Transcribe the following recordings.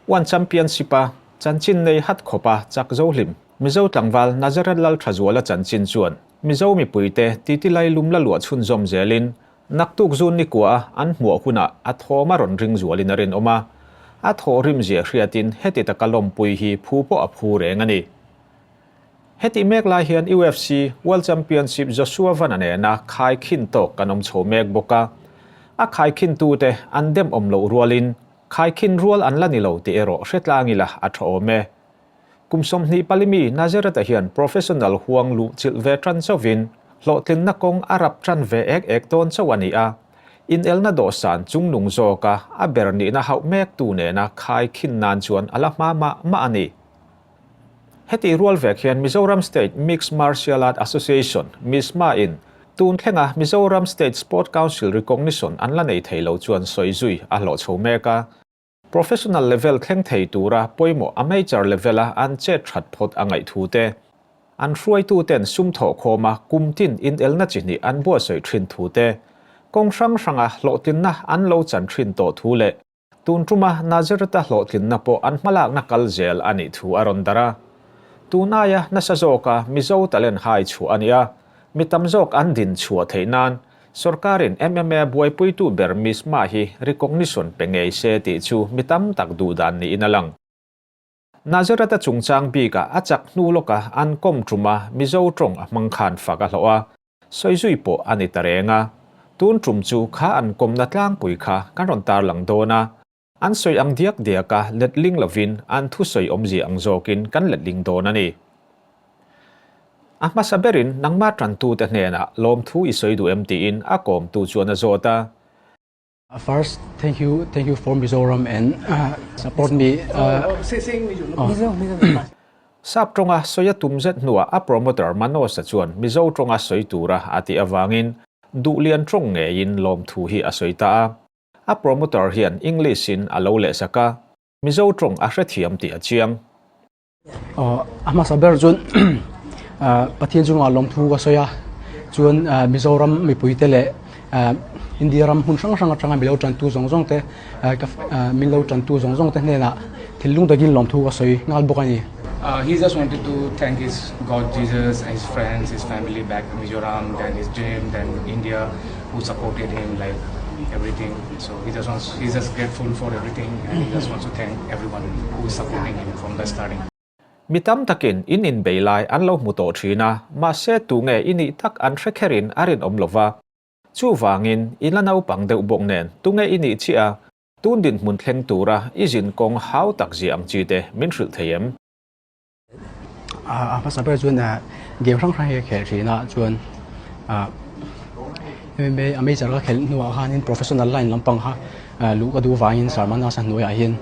One Championship-a chanchin nei hat khawpa chak zo hlim Mizo tlangval Nazareth Lalthazuala chanchin chuan Mizo mipuite titi lai lum la luah chhunzawm zelin naktuk zun nikuaha an hmuah hunah a thawm a rawn ring zualin a rinawm a. A thawhrim zia hriatin heti taka lawmpui hi phu pawh a phu reng a ni. Hetih mek lai hian UFC World Championship Joshua Van-a nena khaikhin tawk kan awm chho mek bawk a. A khaikhintute an dem awm loh rualin khaikhin rual an la ni lo tih erawh hre tlang ila a tha awm e. Kum 24 mi Nazareth-a hian professional huang luh chilh ve tan chauhin hlawhtlinna kawng a rap tan ve ek ek dawn chauh a ni a. Inelna dawhsan chungnung zawka a ber nihna hauh mektu nena khaikhin nan chuan a la hma mah mah a ni. Heti rual vek hian Mizoram State Mixed Martial Art Association, MISMA, in tun thlenga Mizoram State Sport Council recognition an la nei thei lo chuan sawi zui a hlawh chho mek a. Professional level thleng thei tura pawimawh amateur level-a an chet that phawt a ngaih thu te, an hruaituten sum thawh khawma kum tin inelna chi hnih an buatsaih thin thu te, kawng hrang hranga hlawhtlinna an lo chan thin tawh thu leh Tun tuma Nazareth-a hlawhtlinna pawh an hmalakna kal zel a nih thu a rawn darh a. Tun aia nasa zawka Mizo talent hai chhuah a ni a, mi tam zawk an din chhuah theih nan sorkarin MMA buaipuitu ber Misma hi recognition pe ngei se tih chu mi tam tak duh dan niin a lang. Nazareth-a chungchang bikah a chak hnu lawka an kawm tuma Mizo tawng a hmang khan fak a hlawh a. Sawi zui pawh a ni ta reng a, tun tum chu kha an kawmna tlangpui kha kan rawn tarlang dawn a, an sawi ang diak diak a letling lovin an thusawi awmzia ang zawkin kan letling dawn a ni. A hmasa berin nangmah tantute hnenah lawmthu i sawi duh em tiin a kawmtu chuan a zawt a. First, thank you, thank you for Mizoram and support me. Sap tawnga sawi a tum zet hnuah a promoter Manoj-a chuan Mizo tawnga sawi tura a tih avangin Duhlian tawng ngeiin lawmthu hi a sawi ta a. A promoter hian English-in a lo lehsak a, Mizo tawng a hrethiam tih a chiang. A hmasa ber chuan Pathian chungah lawmthu ka sawi a, chuan Mizoram mipuite leh India ram hmun hrang hrang atanga milo tantu zawng zawng te min lo tantu zawng zawng te hnenah thinlung takin lawmthu ka sawi nghal bawk a ni. He just wanted to thank his God Jesus, his friends, his family back in Mizoram, then his gym, then India who supported him like everything. So he just wants, he's just grateful for everything and he just wants to thank everyone who is supporting him from the starting. Mi tam takin in inbei lai an lo hmu tawh thin a, mahse tunge i nih tak an hre kherin a rinawm lo va. Chuvangin i la naupang deuh bawk nen tunge i nih chiah a, tun dinhmun thleng tura i zin kawng hau tak zia ang chi te min hrilh thei em? A hmasa ber chuan game hrang hrang hi ka khelh thin a chuan MMA a major ka khelh hnuah khanin professional line lampang kha luh ka duh vangin Sarmanasa hnuaiah hian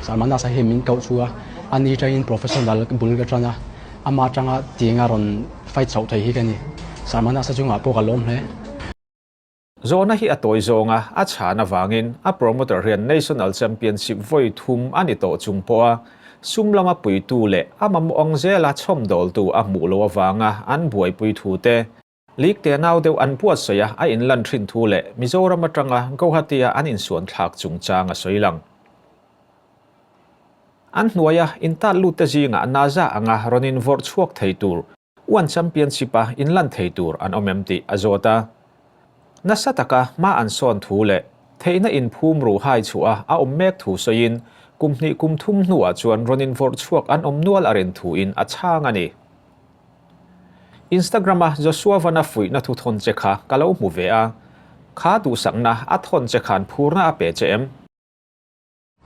Sarmanasa hi min koh chu a ani atangin professional bul ka tan a ama atanga tianga rawn fight chhoh thei hi ka ni Sarmanasa chungah pawh ka lawm hle. Zawhna hi a tawi zawnga a chhan avangin a promoter hian National Championship vawi thum a ni tawh chung pawha sum lama puitu leh a mamawh ang zela chhawmdawltu a hmuh loh avanga an buaipui thu te, League te nau deuh an buatsaih a a inlan thin thu leh Mizoram atanga Guwahati-a an insuan thlak chungchang a sawi lang. An hnuaia intat lut te zingah Naza anga rawn invawrh chhuak thei tur One Championship-a inlan thei tur an awm em tih a zawt a. Nasa taka hma an sawn thu leh theihna inphum ru hai chhuah a awm mek thu sawiin kum hnih kum thum hnuah chuan rawn invawrh chhuak an awm nual a rin thuin a chhang a ni. Instagram-a Joshua Van-a fuihna thu thawn che kha ka lo hmu ve a, kha duhsakna a thawn che khan phurna a pe che em?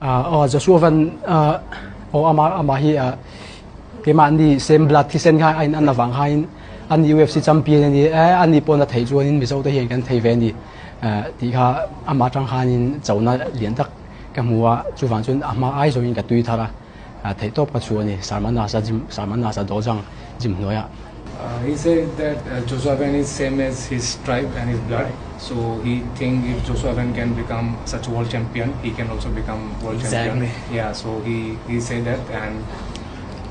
Aw Joshua van aw ama ama hi keimahni same blood thisen kha a in an avang khain ani UFC champion ani e ani pawn a theih chuanin Mizo te hian kan thei ve ani tih kha ama atang khanin chona lian tak ka hmu a chuvang chuan a hma ai zawngin ka tui thar a theih tawp ka chhu ani Sarmanasa gym Sarmanasa dawhzang gym hnuaiah. He said that Joshua Van is same as his tribe and his blood so he think if Joshua Van can become such world champion he can also become world champion yeah so he he said that and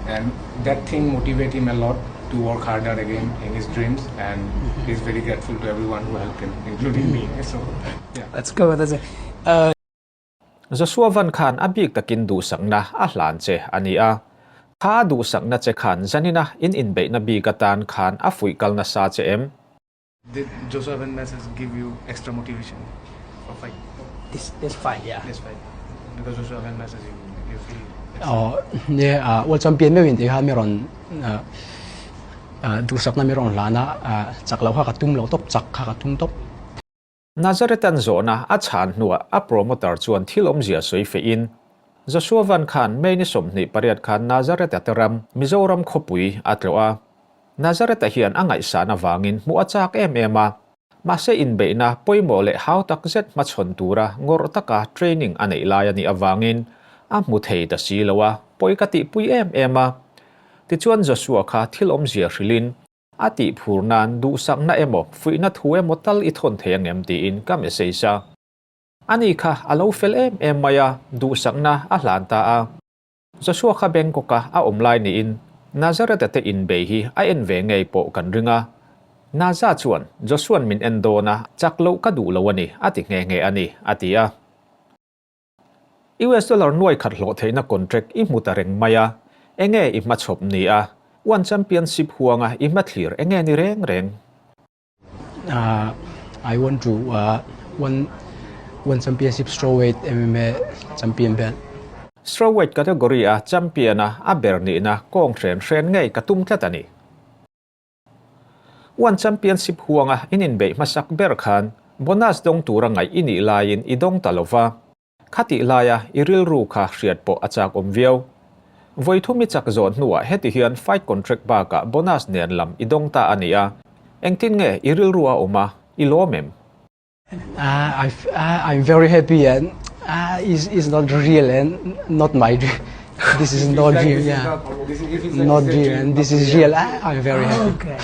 and that thing motivate him a lot to work harder again in his dreams and he is very grateful to everyone who help him including me so yeah. Let's go that's it. Joshua Van khan a bik takin duhsakna a hlan che a ni a. Kha a duhsakna che khan zanina in inbeihna bik atan khan a fuih kal nasa che em? Did Joshua Van message give you extra motivation for fight? This this fight, yeah. This fight. Because Joshua Van message you, you feel Oh, ne a world champion meuhin tih kha mi rawn duhsakna mi rawn hlan a, chak loh kha ka tum lo tawp, chak kha ka tum tawp. Nazarethan zawhna a chhan hnuah a promoter chuan thil awmzia sawi fehin, Joshua Van khan May ni 28 khan Nazareth-a te ram, Mizoram khawpui a tlawh a. Nazareth-a hian a ngaihsan avangin hmuh a chak em em a, mahse inbeihna pawimawh leh hau tak zet hmachhawn tura ngawrh taka training a neih lai a nih avangin a hmu thei ta si lo a, pawi ka tihpui em em a. Tichuan Joshua kha thil awmzia hrilhin, A tih phur nan duhsakna emaw, fuihna thu emaw tal i thawn thei angem tiin ka message a. Ani kha a lo fel em em mai a, duhsakna a hlan ta a. Joshua kha Bangkok-a a awm lai niin Nazareth-a te inbei hi a en ve ngei pawh kan ring a. Naza chuan Joshua'n min en dawn a, chak loh ka duh lo a ni, a ti nghe nghe a ni, a ti a. US dollar nuai khat hlawh theihna contract i hmu ta reng mai a, enge i hmachhawp ni a, One Championship huanga i hmathlir enge ni reng reng? I want to won One Championship strawweight MMA champion belt. Strawweight category a champion a a ber nihna kawng hren hren ngei ka tum tlat a ni. One Championship huanga in inbeih hmasak ber khan bonus dawng tura ngaih i nih laiin i dawng ta lova, khatih laia i rilru kha hriat pawh a chak awm viau. Vawi thum i chak zawh hnuah heti hian fight contract bakah bonus nen lam i dawng ta a ni a, engtin nge i rilru a awm a, i lawm em? I'm very happy and it's, it's not real and not my dream. This is not real, yeah. Not real and this is real. I'm very happy. Okay.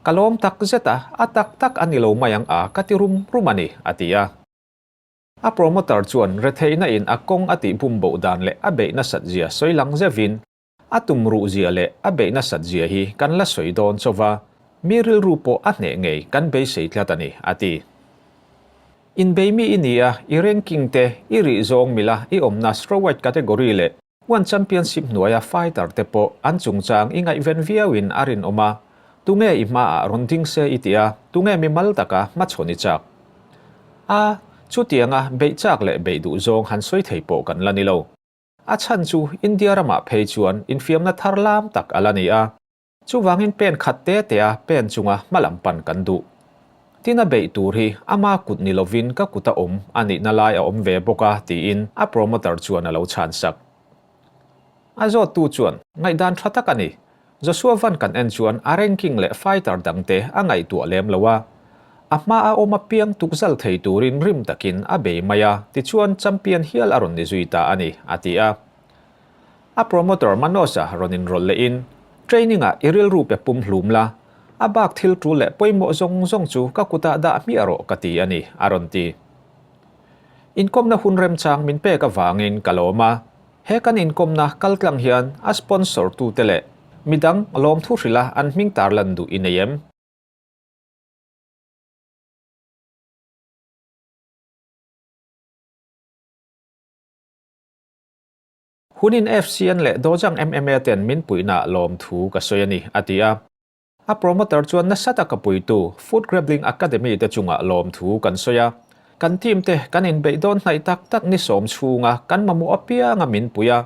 Ka lawm tak zet a, a tak tak a ni lo mai ang a, ka ti rum rum a ni, a ti a. A promoter chuan retheihna in a kawng a tih bum boh dan leh a beih nasat zia sawi lang zeuhin, A tum ruh zia leh a beih nasat zia hi kan la sawi dawn chauva, mi rilru pawh a hneh ngei kan beisei tlat a ni, a ti. Inbei mi i ni a, i ranking te, i rih zawng mila i awmna strawweight category leh One Championship hnuaia fighter te pawh an chungchang i ngaihven viauin a rinawm a, tunge i hmaah rawn ding se i ti a, tunge mi mal taka hmachhawn i chak? A, chutianga beih chak leh beih duh zawng han sawi thei pawh kan la ni lo. A chhan chu India ramah phei chuan infiamna thar lam tak a la ni a, chuvangin pen khat te tea pen chunga hmalam pan kan duh. Tin a beih tur hi ama kut ni lovin ka kut a awm a nihna lai a awm ve bawk a tiin a promoter chuan a lo chhan sak. A zawttu chuan ngaihdan tha tak a ni. Joshua Van kan en chuan a ranking leh fighter dangte a ngaihtuah lem lo a, a hma a awm apiang tukzal thei turin rim takin a bei mai a, tichuan champion hial a rawn ni zui ta a ni, a ti a. A promoter Manoj-a rawn inrawlh lehin, Training-ah i rilru pe pum hlum la, a bak thil tul leh pawimawh zawng zawng chu ka kutah dah hmiah rawh ka ti a ni, a rawn ti. Inkawmna hun remchang min pek avangin ka lawm a. He kan inkawmna kaltlang hian a sponsor tute leh midang lawmthu hrilha an hming tarlan duh i nei em? Hunin FCN leh Dojang MMA ten min puihna lawmthu ka sawi a ni, a ti a. A promoter chuan nasa taka puitu Foot Grappling Academy te chungah lawmthu kan sawi a, kan team te kan inbeih dawn hnaih tak tak ni sawm chhunga kan mamawh apianga min pui a,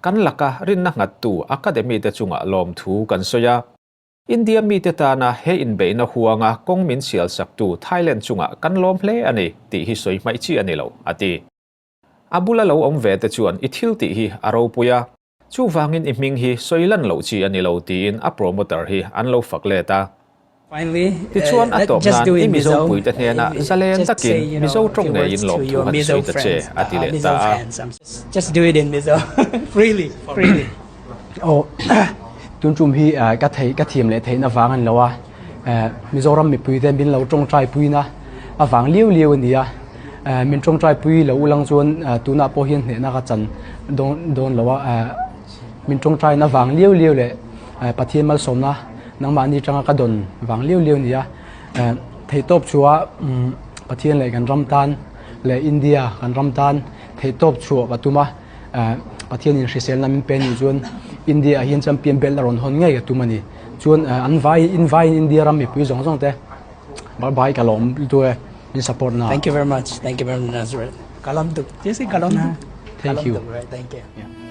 kan laka rinna nghattu Academy te chungah lawmthu kan sawi a. India mite tana he inbeihna huanga kawng min sialsaktu Thailand chungah kan lawm hle a ni tih hi sawi hmaih chi a ni lo, a ti. A bula lo awm ve te chuan i thil tih hi a ropui a, Chuvangin i hming hi sawi lan loh chi a ni lo tiin a promoter hi an lo fak let a. Tichuan a tawp nan i Mizo puite hnenah zalen takin Mizo tawng ngeiin lawmthu han sawi ta che a ti leh ta a. Aw tun tum hi ka theih ka thiam leh theihna vang a ni lo a, Mizoram mipuite min lo tawngtai puina avang liau liau a ni a. Min tawngtai pui lo ulang chuan tunah pawh hian hnehna ka chan dawn lo a, min tawngtaina vang liau liau leh Pathian malsawmna nangmahni atanga ka dawn vang liau liau a ni a. Theihtawp chua Pathian leh kan ram tan leh India kan ram tan. Theihtawp chhuah ka tum a, Pathianin hriselna min pe nih chuan India ah hian champion belt a rawn hawn ngei ka tum a ni. Chuan an vai in vaiin India ram mipui zawng zawng te bye bye ka lawm lutuk e min support na. Thank you very much. Thank you very much Nazareth. Ka lawm tuk. Jesse ka lawm tuk. Thank you. Thank you.